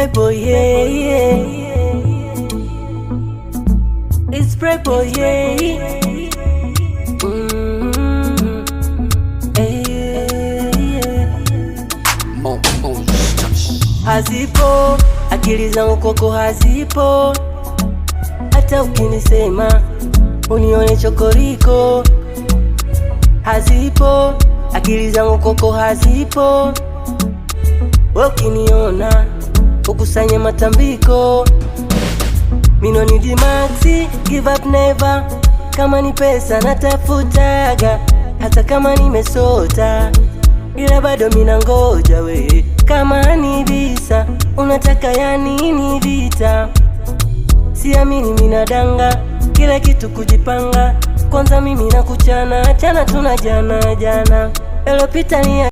Playboy, yeah. It's Playboy, yeah. Yeah. Mo, mo, Hazipo akili zangu kwako hazipo, hata ukinisema unione chokoriko. Hazipo akili zangu kwako hazipo, we ukiniona ukusanye matambiko. Mino ni dimaxi, give up never. Kama ni pesa natafutaga, hata kama nimesota, ila bado mina ngoja we. Kama ni visa unataka ya nini vita? Siamini mina danga, kila kitu kujipanga. Kwanza mimi na kuchana chana, tuna jana jana, elopita ni ya